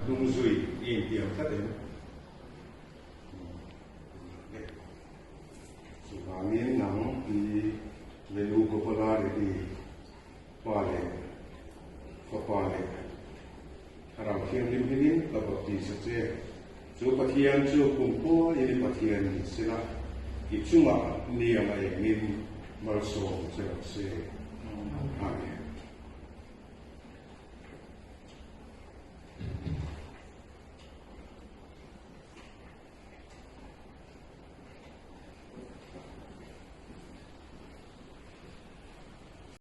Hnung zui i intiam tlat em? Chuvangin nang i Venugopala Reddy pa leh fapa leh Thlarau Thianghlim hmingin ka baptisa che. Chu Pathian chu kumkhua in i Pathian ni sela, i chungah ni anga engin malsawm che rawh se. Amen.